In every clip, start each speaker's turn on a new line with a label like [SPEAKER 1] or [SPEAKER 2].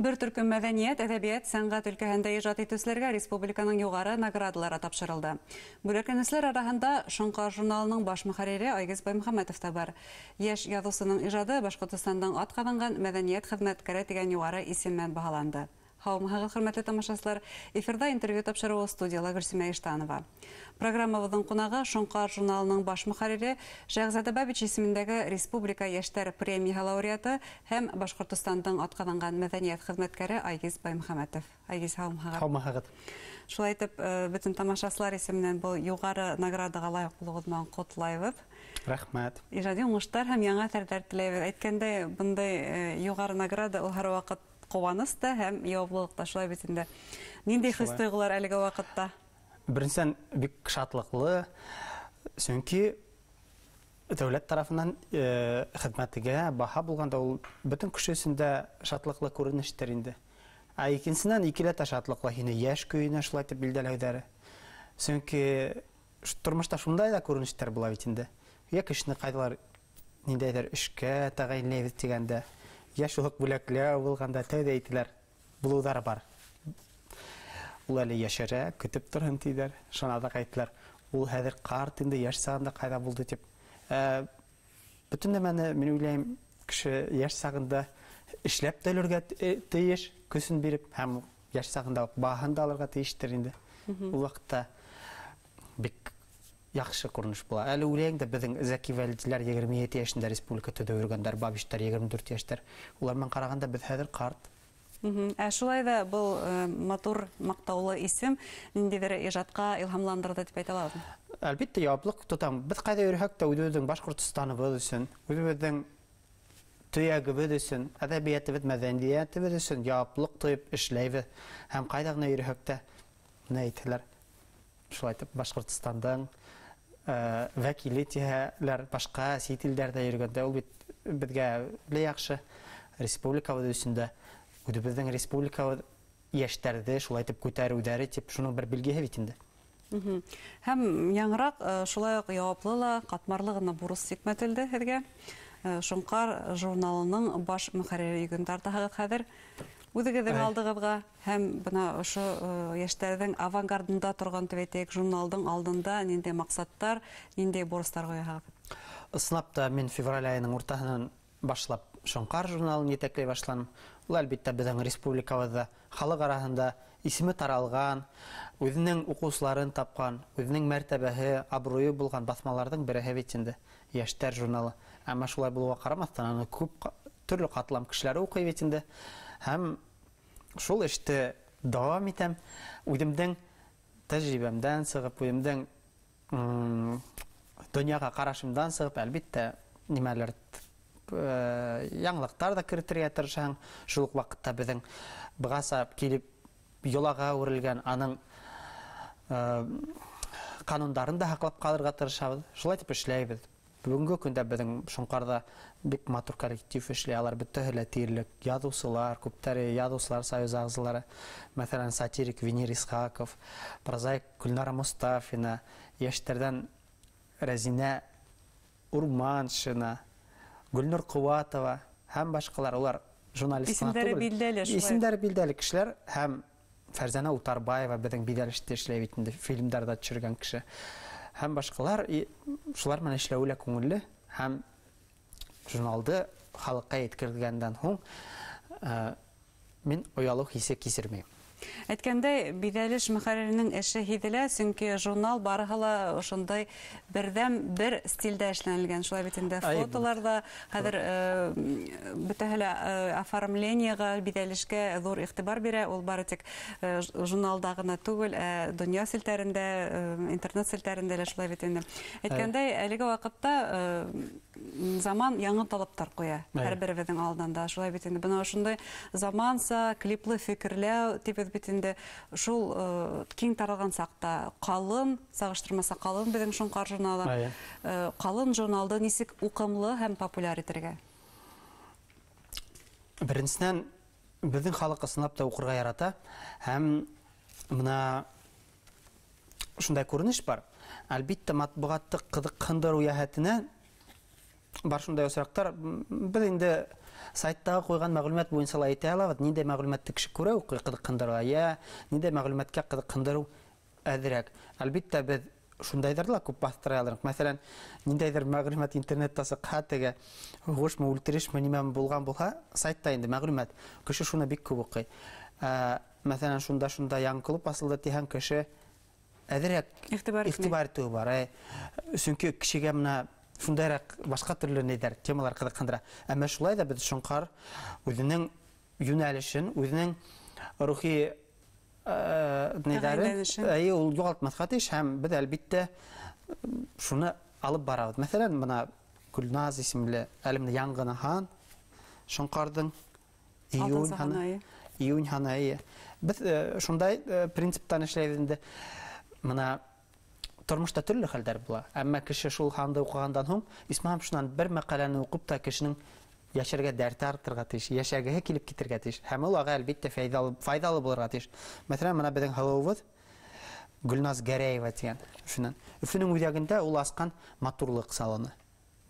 [SPEAKER 1] Бер төркөм мәҙәниәт, әҙәбиәт, сәнғәт өлкәһендә ижад итеүселәргә республиканың юғары наградалары тапшырылды. Бүләкләнеүселәр араһында «Шоңҡар» журналының баш мөхәррире Айгиз Баймөхәмәтов та бар. Йәш яҙыусының ижады Башҡортостандың атҡаҙанған мәҙәниәт хеҙмәткәре тигән юғары исем менән баһаланды. Һаумыһығыҙ, хөрмәтле тамашасылар! Эфирҙа интервью тапшырыуы, студияла Гөлсимә Иштанова. Программабыҙҙың ҡунағы — «Шоңҡар» журналының баш мөхәррире, Шәһзада Бабич исемендәге республика йәштәр премияһы лауреаты һәм Башҡортостандың атҡаҙанған мәҙәниәт хеҙмәткәре Айгиз Баймөхәмәтов. Айгиз, һаумыһығыҙ!
[SPEAKER 2] Һаумыһығыҙ!
[SPEAKER 1] Шулай итеп, бөтөн тамашасылар исеменән был юғары наградаға лайыҡ булыуығыҙ менән ҡотлайбыҙ.
[SPEAKER 2] Рәхмәт.
[SPEAKER 1] Ижади уңыштар һәм яңы әҫәрҙәр теләйбеҙ. Әйткәндәй, бындай юғары награда ул һәр ваҡыт ҡыуаныс та һәм яуаплылыҡ та, шулай бит инде. Ниндәй хис тойғолар әлеге ваҡытта?
[SPEAKER 2] Беренсенән, бик шатлыҡлы, сөнки дәүләт тарафынан хеҙмәтегә баһа булғанда ул бөтөн кеше өсөн дә шатлыҡлы күренештер инде. Ә икенсенән, икеләтә шатлыҡлы һине йәш көйөнә шулай итеп билдәләүҙәре. Сөнки тормошта шундай ҙа күренештәр була бит инде. Йә кешене ҡайҙалар ниндәйҙер эшкә тәғәйенләйбеҙ тигәндә, йә шул уҡ бүләкләү булғанда тәүҙә әйтәләр, булыуҙары бар. Ул әле йәшерә, көтөп торһон тиҙәр, шуна да әйтәләр. Ул хәҙер ҡарт инде, йәш сағында ҡайҙа булды тип. Бөтөн нәмәне, мин уйлайым, кеше йәш сағында эшләп тә өлгөргә тейеш, көсөн биреп, һәм йәш сағында уҡ баһын да алырға тейештер инде. Ул ваҡытта бик яҡшы күренеш була. Әле уйлайым да, беҙҙең Зәки Вәлиделәр 27 йәшендә республика төҙөп йөрөгәндәр, Бабичтар 24 йәштәр. Улар менән ҡарағанда беҙ хәҙер ҡарт.
[SPEAKER 1] Ә шулай ҙа был матур, маҡтаулы исем ниндәйҙер ижадҡа илһамландырҙы тип әйтә алабыҙмы?
[SPEAKER 2] Әлбиттә, яуаплыҡ тотам. Беҙ ҡайҙа йөрөһәк тә үҙебеҙҙең Башҡортостаныбыҙ өсөн, үҙебеҙҙең төйәгебеҙ өсөн, әҙәбиәтебеҙ, мәҙәниәтебеҙ өсөн яуаплыҡ тойоп эшләйбеҙ. Һәм ҡайҙа ғына йөрөһәк тә, менә әйтәләр, шулай итеп Башҡортостандың вәкиле тиһәләр, башҡа сит илдәрҙә йөрөгәндә ул бит беҙгә лә яҡшы, республикабыҙ өсөн дә, үҙебеҙҙең республикабыҙ йәштәрҙе шулай итеп күтәреүҙәре тип шуның бер билгеһе бит инде.
[SPEAKER 1] Һәм яңыраҡ шулай уҡ яуаплы ла, ҡатмарлы ғына бурыс йөкмәтелде һеҙгә. «Шоңҡар» журналының баш мөхәррире йөген тартаһығыҙ хәҙер. Үҙегеҙҙең алдығыҙға һәм бына ошо йәштәрҙең авангардында торған тип әйтәйек, журналдың алдында ниндәй маҡсаттар, ниндәй бурыстар ҡуяһығыҙ?
[SPEAKER 2] Ысынлап та, мин февраль айының уртаһынан башлап «Шоңҡар» журналын етәкләй башланым. Ул, әлбиттә, беҙҙең республикабыҙҙа халыҡ араһында исеме таралған, үҙенең уҡыусыларын тапҡан, үҙенең мәртәбәһе, абруйы булған баҫмаларҙың береһе бит инде йәштәр журналы. Әммә шулай булыуға ҡарамаҫтан, аны күп төрлө ҡатлам кешеләре уҡый бит инде. Һәм шул эште дауам итәм. Үҙемдең тәжрибәмдән сығып, үҙемдең донъяға ҡарашымдан сығып, әлбиттә, нимәлер яңылыҡтар ҙа керетергә тырышаһың. Шул уҡ ваҡытта беҙҙең бығаса килеп йолаға әүерелгән аның ҡанундарын да һаҡлап ҡалырға тырышабыҙ. Шулай итеп эшләйбеҙ. Бөгөнгө көндә беҙҙең «Шоңҡарҙа» бик матур коллектив эшләй, алар бөтәһе лә тиерлек яҙыусылар, күптәре яҙыусылар союзы ағзалары. Мәҫәлән, сатирик Венер Исхаков, прозаик Гөлнара Мостафина, йәштәрҙән Рәзинә Урманшина, Гөлнур Ҡыуатова һәм башҡалар. Улар журналист ҡына
[SPEAKER 1] Исемдәре
[SPEAKER 2] түгел.
[SPEAKER 1] билдәле шулай.
[SPEAKER 2] Исемдәре билдәле кешеләр һәм Фәрзәнә Утарбаева беҙҙең биҙәлештә эшләй бит инде, фильмдарҙа төшөргән кеше. Һәм башҡалар, шулар менән эшләүе лә күңелле, һәм журналды халыҡҡа еткергәндән һуң мин оялыу хисе кисермәйем.
[SPEAKER 1] Әйткәндәй, биҙәлеш мөхәрриренең эше һиҙелә, сөнки журнал барыһы ла ошондай берҙәм бер стилдә эшләнелгән. Шулай бит инде, фотоларҙа хәҙер бөтәһе лә оформлениеға, биҙәлешкә ҙур иғтибар бирә. Ул бары тик журналда ғына түгел, ә донъя селтәрендә, интернет селтәрендә лә шулай бит инде. Әйткәндәй, әлеге ваҡытта заман яңы талаптар ҡуя һәр беребеҙҙең алдында. Шулай бит инде, бына ошондай заманса клиплы фекерләү тип бит инде, шул киң таралған саҡта ҡалын, сағыштырмаса ҡалын беҙҙең «Шоңҡар» журналы. Ҡалын журналды нисек уҡымлы һәм популяр итергә?
[SPEAKER 2] Беренсенән, беҙҙең халыҡ ысынлап та уҡырға ярата, һәм бына шундай күренеш бар. Әлбиттә, матбуғатты ҡыҙыҡһындырыу йәһәтенән Бар шундай осраҡтар. Беҙ инде сайттағы ҡуйған мәғлүмәт буйынса ла әйтә алабыҙ, ниндәй мәғлүмәтте кеше күрә уҡый ҡыҙыҡһындырыуға, йә ниндәй мәғлүмәткә ҡыҙыҡһындырыу әҙерәк. Әлбиттә, беҙ шундайҙарҙы ла күп баҫтыра алырыҡ. Мәҫәлән, ниндәйҙер мәғлүмәт интернетта сыҡһа, теге һуғышмы, үлтерешме, нимәме булған булһа, сайтта инде мәғлүмәт, кеше шуны бик күп уҡый. Мәҫәлән, шунда яңы клуб асылды тиһәң, кеше әҙерәк иғтибар итеүе бар. Сөнки кешегә мына шундайыраҡ башҡа төрлө ниҙәр, темалар ҡыҙыҡһындыра. Әммә шулай ҙа беҙ Шоңҡар үҙенең йүнәлешен, үҙенең рухи ниҙәрен, ул юғалтмаҫҡа тейеш, һәм беҙ әлбиттә шуны алып барабыҙ. Мәҫәлән, бына Гөлназ исемле әле менә яңы һан Шоңҡарҙың июнь һаны, эйе. Беҙ шундай принциптан эшләйбеҙ инде. Бына тормошта төрлө хәлдәр була. Әммә кеше шул һанды уҡығандан һуң, исмаһам шунан бер мәҡәләне уҡып та кешенең йәшәргә дәрте артырға тейеш, йәшәгеһе килеп китергә тейеш. Һәм ул уға әлбиттә файҙалы булырға тейеш. Мәҫәлән, бына беҙҙең һылыуыбыҙ Гөлназ Гәрәева тигән Өфөнән. Өфөнөң үҙәгендә ул асҡан матурлыҡ салоны.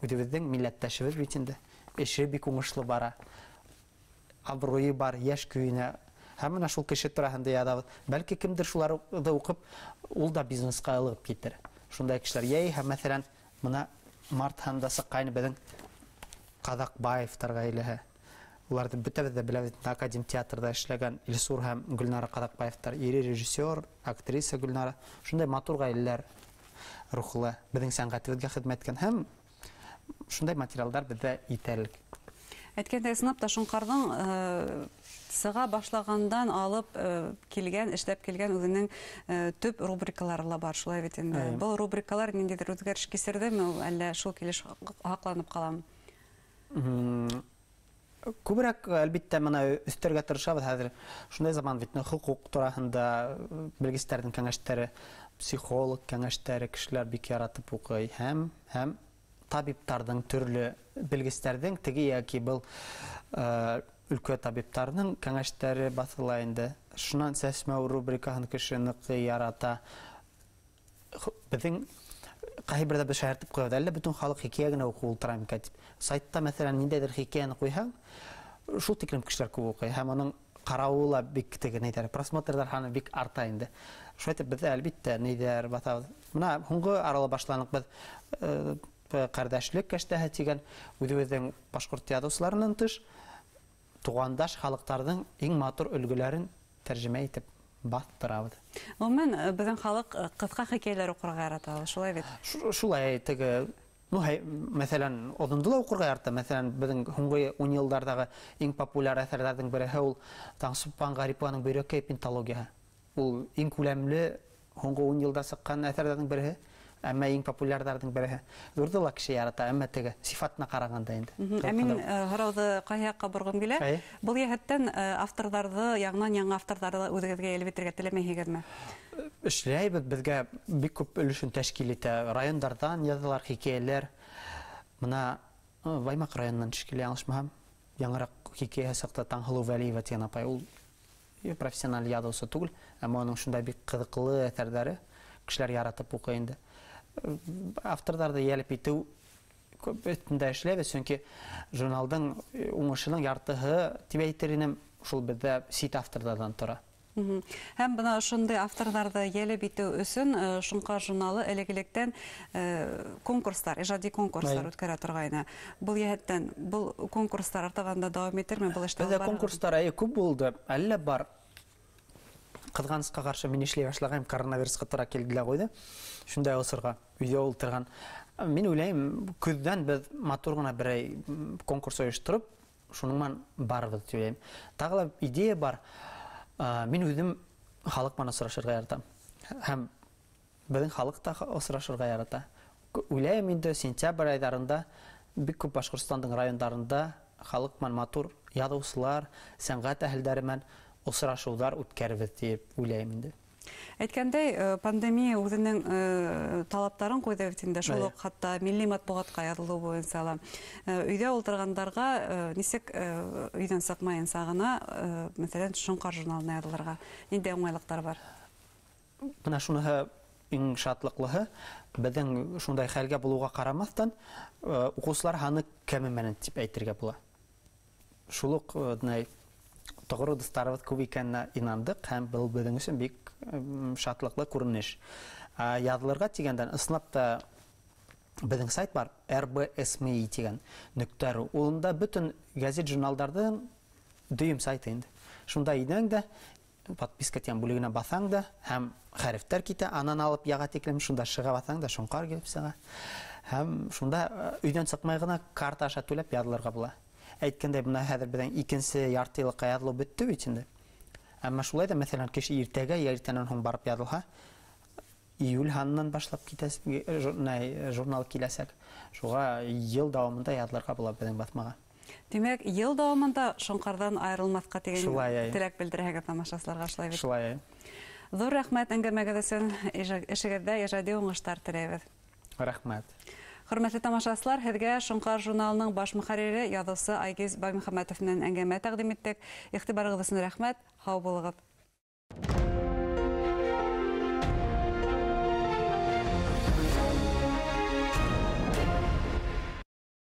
[SPEAKER 2] Үҙебеҙҙең милләттәшебеҙ бит инде. Эше бик уңышлы бара. Абруйы бар, йәш көйөнә. Һәм бына шул кеше тураһында яҙабыҙ. Бәлки кемдер шуларҙы уҡып, ул да бизнесҡа ылығып китер. Шундай кешеләр. Йәй, һәм мәҫәлән, бына март һанында сыҡҡайны беҙҙең Ҡаҙаҡбаевтар ғаиләһе. Уларҙы бөтәбеҙ ҙә беләбеҙ, академ театрҙа эшләгән Илсур һәм Гөлнара Ҡаҙаҡбаевтар. Ире режиссер, актриса Гөлнара. Шундай матур ғаиләләр рухлы беҙҙең сәнғәтебеҙгә хеҙмәт иткән. Һәм шундай материалдар беҙҙә етерлек.
[SPEAKER 1] Әйткәндәй, ысынлап та Шоңҡарҙың сыға башлағандан алып килгән, эшләп килгән үҙенең төп рубрикалары ла бар, шулай бит инде. Был рубрикалар ниндәйҙер үҙгәреш кисерҙеме, әллә шул килеш һаҡланып ҡаламы?
[SPEAKER 2] Күберәк, әлбиттә, бына өҫтәргә тырышабыҙ хәҙер. Шундай заман бит, хоҡуҡ тураһында белгестәрҙең кәңәштәре, психолог кәңәштәре кешеләр бик яратып уҡый, һәм табиптарҙың, төрлө белгестәрҙең, теге йәки был өлкә табиптарының кәңәштәре баҫыла инде. Шунан сәсмәү рубрикаһын кеше ныҡ ярата. Беҙҙең ҡайһы берҙә беҙ шаяртып ҡуябыҙ, әллә бөтөн халыҡ хикәйә генә уҡып ултыра микән тип. Сайтта, мәҫәлән, ниндәйҙер хикәйәне ҡуйһаң, шул тиклем кешеләр күп уҡый, һәм уның ҡарауы ла бик теге ниҙәр, просмотрҙар һаны бик арта инде. Шулай итеп беҙ әлбиттә ниҙәр баҫабыҙ. Бына һуңғы арала башланыҡ беҙ ҡәрҙәшлек кәштәһе тигән үҙебеҙҙең башҡорт яҙыусыларынан тыш туғандаш халыҡтарҙың иң матур өлгөләрен тәржемә итеп баҫтырабыҙ.
[SPEAKER 1] Ғөмүмән, беҙҙең халыҡ ҡыҫҡа хикәйәләр уҡырға ярата, шулай бит?
[SPEAKER 2] Шулай, теге, ну, мәҫәлән, оҙондо ла уҡырға ярата. Мәҫәлән, беҙҙең һуңғы 10 йылдарҙағы иң популяр әҫәрҙәрҙең береһе ул Таңсулпан Ғарипованың Бөйрәкәй пенталогияһы. Ул иң күләмле һуңғы 10 йылда сыҡҡан әҫәрҙәрҙең береһе, әммә иң популярҙарҙың береһе. Ҙурҙы ла кеше ярата, әммә теге сифатына ҡарағанда инде.
[SPEAKER 1] Ә мин һорауҙы ҡайһы яҡҡа борғом килә. Был йәһәттән авторҙарҙы, яңынан яңы авторҙарҙы үҙегеҙгә йәлеп итергә теләмәйһегеҙме?
[SPEAKER 2] Эшләйбеҙ, беҙгә бик күп өлөшөн тәшкил итә. Райондарҙан яҙалар хикәйәләр. Бына Баймаҡ районынан шикелле, яңылышмаһам, яңыраҡ хикәйә сыҡты Таңһылыу Вәлиева тигән апай. Ул профессиональ яҙыусы түгел, әммә уның шундай бик ҡыҙыҡлы әҫәрҙәре кешеләр яратып уҡый инде. Авторҙарҙы йәлеп итеү күп өҫтөндә эшләйбеҙ, сөнки журналдың уңышының яртыһы тип әйтер инем, шул беҙҙә сит авторҙарҙан тора.
[SPEAKER 1] Һәм бына ошондай авторҙарҙы йәлеп итеү өсөн Шоңҡар журналы элек-электән конкурстар, ижади конкурстар үткәрә торғайны. Был йәһәттән был конкурстар артабан да дауам итерме? Был эштә
[SPEAKER 2] Беҙҙә конкурстар күп булды, әллә бар. Ҡыҙғанысҡа ҡаршы мин эшләй башлағайым, коронавирусҡа тура килде лә ҡуйҙы. Шундай осорға өйҙә ултырған. Мин уйлайым, көҙҙән беҙ матур ғына берәй конкурс ойоштороп, шуның менән барыбыҙ тип уйлайым. Тағы ла идея бар. Мин үҙем халыҡ менән осрашырға яратам. Һәм беҙҙең халыҡ та осрашырға ярата. Уйлайым инде сентябрь айҙарында бик күп Башҡортостандың райондарында халыҡ менән матур яҙыусылар, сәнғәт әһелдәре менән осрашыуҙар үткәрербеҙ тип уйлайым инде.
[SPEAKER 1] Әйткәндәй, пандемия үҙенең талаптарын ҡуйҙы бит инде, шул уҡ хатта милли матбуғатҡа яҙылыу буйынса ла. Өйҙә ултырғандарға нисек өйҙән сыҡмайынса ғына, мәҫәлән, Шоңҡар журналына яҙылырға ниндәй уңайлыҡтар бар?
[SPEAKER 2] Бына шуныһы Иң шатлыҡлыһы, беҙҙең шундай хәлгә булыуға ҡарамаҫтан, уҡыусылар һаны кәмемәне тип әйтергә була. Шул уҡ тоғро дуҫтарыбыҙ күп икәненә инандыҡ, һәм был беҙҙең өсөн бик шатлыҡлы күренеш. Яҙылырға тигәндән, ысынлап та беҙҙең сайт бар, rbsmi тигән .ru. Унда бөтөн гәзит-журналдарҙың дөйөм сайты инде. Шунда инәң дә, подписка тигән бүлегенә баҫаң да, һәм хәрефтәр китә, анан алып яға тиклем, шунда шыға баҫаң да, Шоңҡар килеп сыға. Һәм шунда өйҙән сыҡмай ғына карта аша түләп яҙылырға була. Әйткәндәй, бына хәҙер беҙҙең икенсе ярты йыллыҡҡа яҙылыу бөттө бит инде. Әммә шулай ҙа, мәҫәлән, кеше иртәгә йә иртәнән һуң барып яҙылһа, июль һанынан башлап журнал киләсәк. Шуға йыл дауамында яҙылырға була беҙҙең баҫмаға.
[SPEAKER 1] Тимәк, йыл дауамында Шоңҡарҙан айырылмаҫҡа тигән теләк белдерәһегеҙ тамашасыларға, шулай бит?
[SPEAKER 2] Шулай.
[SPEAKER 1] Ҙур рәхмәт әңгәмәгеҙ өсөн, эшегеҙҙә ижади уңыштар теләйбеҙ.
[SPEAKER 2] Рәхмәт.
[SPEAKER 1] Хөрмәтле тамашасылар, һеҙгә Шоңҡар журналының баш мөхәррире, яҙыусы Айгиз Баймөхәмәтов менән әңгәмә тәҡдим иттек. Иғтибарығыҙ өсөн рәхмәт, һау булығыҙ.